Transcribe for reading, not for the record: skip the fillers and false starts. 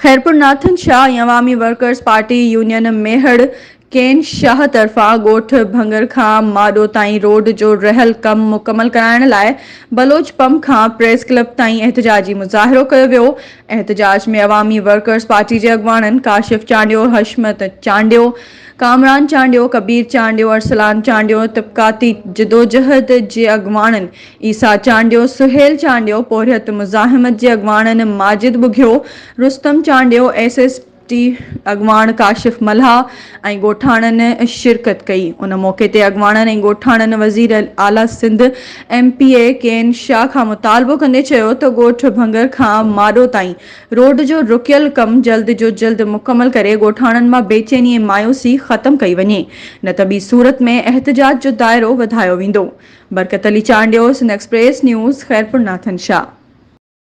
Khairpur Nathan Shah ۽ Awami workers party union Mehar Kenan Shah طرفان ڳوٺ ڀنگر کان ماڏو تائين روڊ جو رهيل ڪم مڪمل ڪرائڻ لاء بلوچ پمپ کان پريس ڪلب تائين احتجاجي مظاهرو ڪيو ويو. احتجاج ۾ عوامي ورڪرز پارٽي جي اڳواڻن ڪاشف چانڊيو، حشمت چانڊيو، ڪامران چانڊيو، ڪبير چانڊيو، ارسلان چانڊيو، طبقاتي جدوجهد جي اڳواڻن عيسيٰ چانڊيو، سهيل چانڊيو، پورهيت مزاحمت جي اڳواڻن Majid Bughio, Rustam Chandio, S S T اڳواڻ ڪاشف ملاح ۽ ڳوٺاڻن شرڪت ڪئي. ان موقعي تي اڳواڻن ۽ ڳوٺاڻن وزير اعليٰ Sindh M P A Kenan Shah کان مطالبو ڪندي چيو ته ڳوٺ ڀنگر کان ماڏو تائين روڊ جو رڪيل ڪم جلد جو جلد مڪمل ڪري ڳوٺاڻن مان بيچيني ۽ مايوسي ختم ڪئي وڃي نه ته ٻي صورت ۾ احتجاج جو دائرو وڌايو ويندو. Barkat Ali Chandio, Sindh express news, Khairpur Nathan Shah.